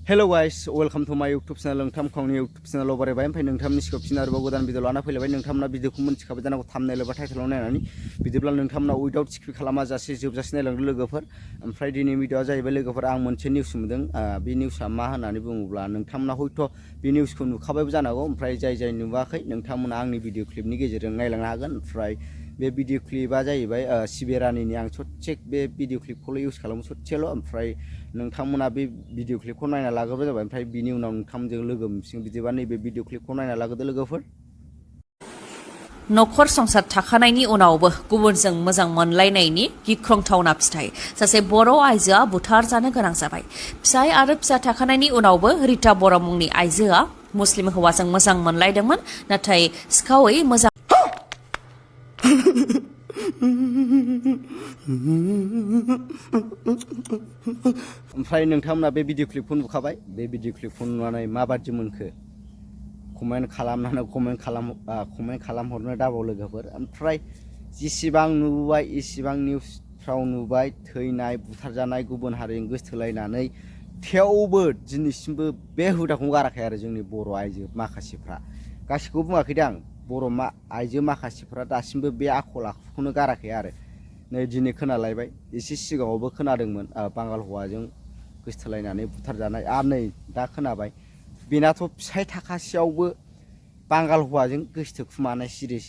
Hello guys, welcome to my YouTube channel. नोंथां खावनि YouTube channel बारायबाय ओमफ्राय नोंथांनि सिगाङाव फिन आरोबाव गोदान भिडिअ लाना फैलायबाय नोंथांमोना भिडिअखौ मोनथिखाबाय जानांगौ थाम्बनेल एबा टाइटेलाव नायनानै बिदिब्ला नोंथांमोना उइदाउट स्किप खालामाजासे जोबजासे नायलांदो लोगोफोर ओमफ्राय दिनै भिडिअआ जाहैबाय लोगोफोर आं मोनसे निउस मोनदों बे निउसआ मा होननानै बुङोब्ला नोंथांमोना हयथ' बे निउसखौ नुखाबायबो जानांगौ ओमफ्राय जाय नुवाखै नोंथांमोना आंनि भिडिअ क्लिपनि गेजेरजों नायलांनो हागोन ओमफ्राय बे भिडिअ क्लिपआ जाहैबाय सिबिरानिनि आं ससे बे भिडिअ क्लिपखौल' इउज खालामो ससेल' ओमफ्राय नोंथांमोना बे भिडिअ क्लिपखौ नायना लाग्रोबानो जाबाय ओमफ्राय बिनि उनाव नोंथांमोनजों लोगो मोनसिगोन बिदिबा नैबे भिडिअ क्लिपखौ नायना लाग्रोदो लोगोफोर नखर संसार थाखानायनि उनावबो गुबुनजों मोजां मोनलायनायनि गिख्रंथावना फिथाइ सासे बर' आइजोआ बुथार जानो गोनां जाबाय फिसाय आरो फिसा थाखानायनि उनावबो रिता बर' मुंनि आइजोआ मुस्लिम हौवाजों मोजां मोनलायदोंमोन नाथाय सिखावै मोजां ओमफ्राय नोंथांमोना बे भिडिअ क्लिपखौ नुखाबाय बे भिडिअ क्लिपखौ नुनानै माबादि मोनखो कमेन्ट खालामहरनो दाबाव लोगोफोर ओमफ्राय जेसेबां नुबाय एसेबां निउसफ्राव नुबाय थैनाय बुथारजानाय गुबुन हारिजों गोसथोलायनानै थेवबो दिनैसिमबो बे हुदाखौ गाराखै आरो जोंनि बर' आइजो माखासेफ्रा गासिखौबो बुङाखै दां बर' आइजो माखासेफ्रा दासिमबो बे आखल आखुखौनो गाराखै आरो नै दिनै खोनालायबाय एसे सिगाङावबो खोनादोंमोन बांगाल हौवाजों गोसथोलायनानै बुथारजानाय आरो नै दा खोनाबाय बेनाथ' फिसाय थाखासेयावबो बांगाल हौवाजों गोसथोखुमानाय सिरि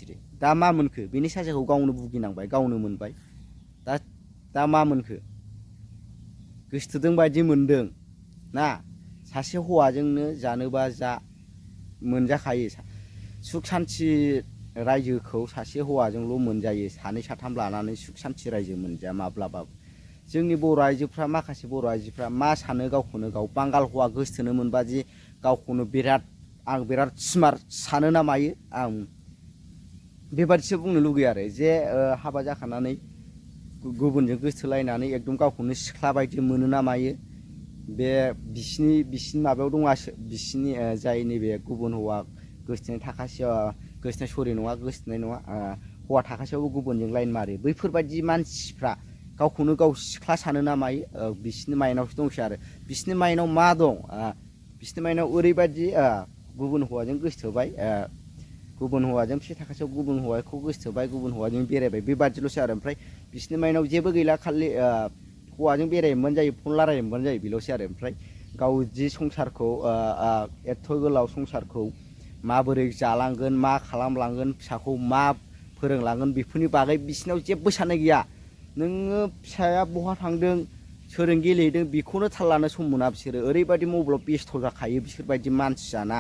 दा मा मोनखो बेनि साजाखौ गावनो भुगिनांबाय गावनो मोनबाय दा मा मोनखो गोसथोदों बायदि मोनदों ना सासे हौवाजोंनो जानोबा जा मोनजाखायो सुख सान्थि रायजोखौ सासे हौवाजोंल' मोनजायो सानै साथाम लानानै सुख सान्थि रायजो मोनजाया माब्लाबाबो जोंनि बर' आइजोफ्रा माखासे बर' आइजोफ्रा मा सानो गावखौनो गाव बांगाल हौवा गोसथोनो मोनबा जे गावखौनो आं बिराद स्मार्ट सानो ना मायो आं बेबादिसो बुंनो लुगैयो आरो जे हाबा जाखानानै गुबुनजों गोसथोलायनानै एकदम गावखौनो सिख्ला बायदि मोनो ना मायो बे बिसिनि माबायाव दङासो बिसिनि जाय नैबे गुबुन हौवा गोसथोनाय गोसथोनाय नङा हौवा थाखासेयावबो गुबुनजों लाइन मारो बैफोरबायदि मानसिफ्रा गावखौनो गाव सिख्ला सानो ना मायो बिसिनि माइनावसो दंसै आरो बिसिनि माइनाव मा दं बिसिनि माइनाव ओरैबायदि गुबुन हौवाजों गोसथोबाय गुबुन हौवाजों फिसाय थाखासेयाव गुबुन हौवाखौ गोसथोबाय गुबुन हौवाजों बेरायबाय बेबादिल'सै आरो ओमफ्राय बिसिनि माइनाव जेबो गैला खालि हौवाजों बेरायहैबानो जायो फन रायलायहैबानो जायो बेल'सै आरो ओमफ्राय गाव जि संसारखौ एथ' गोलाव संसारखौ माबोरै जालांगोन मा खालामलांगोन फिसाखौ मा फोरोंलांगोन बेफोरनि बागै बिसिनाव जेबो साननाय गैया नोङो फिसाया बहा थांदों सोरजों गेलेहैदों बेखौनो थाल लानो सम मोना बिसोरो ओरैबायदि मबाइलाव बेस्थ' जाखायो बिसोरबायदि मानसियाना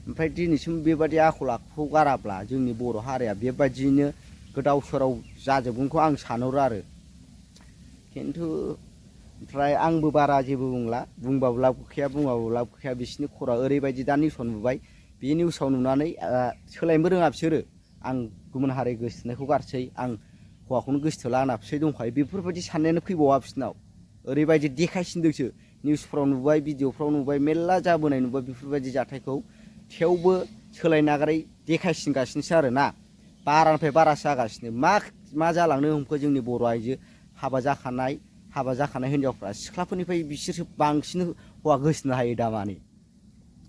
ओमफ्राय दिनैसिम बेबायदि आखल आखुखौ गाराब्ला जोंनि बर' हारिया बेबायदियैनो गोदाव सोराव जाजोबगोनखौ आं सानहरो आरो खिन्थु ओमफ्राय आंबो बारा जेबो बुंला बुंबाबो लाब गैखाया बुंबाबो लाब गैखाया बिसिनि खरा ओरैबायदि दा निउसाव नुबाय बे निउसाव नुनानै सोलायनोबो रोङा बिसोरो आं गुबुन हारि गोसथोनायखौ गारसै आं हौवाखौनो गोसथोला आंना फिसाय दंखायो बेफोरबायदि साननायानो फैबावा बिसोरनाव ओरैबायदि देखायसिनदोंसो निउसफ्राव नुबाय भिडिअफ्राव नुबाय मेरला जाबोनाय नुबाय बेफोरबायदि जाथायखौ थेवबो सोलायनो नागारै देखायसिनगासिनोसो आरो ना बारानिफ्राय बारासो जागासिनो मा जालांनो हमखो जोंनि बर' आइजो हाबा जाखानाय हिनजावफ्रा सिख्लाफोरनिफ्राय बिसोरसो बांसिन हौवा गोसथोनो हायो दामानि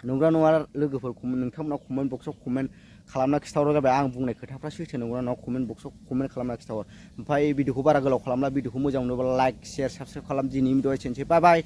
नंगौना नङा लोगोफोर नोंथांमोना कमेन्ट बक्सआव कमेन्ट खालामना खिथाहर जाबाय आं बुंनाय खोथाफ्रा सैथो नंगौना नङा कमेन्ट बक्सआव कमेन्ट खालामना खिथाहर ओमफ्राय भिडिअखौ बारा गोलाव खालामला भिडिअखौ मोजां मोनोब्ला लाइक शेयार साबसक्राइब खालाम दिनैनि भिडिअआ एसेनोसै बाय बाय।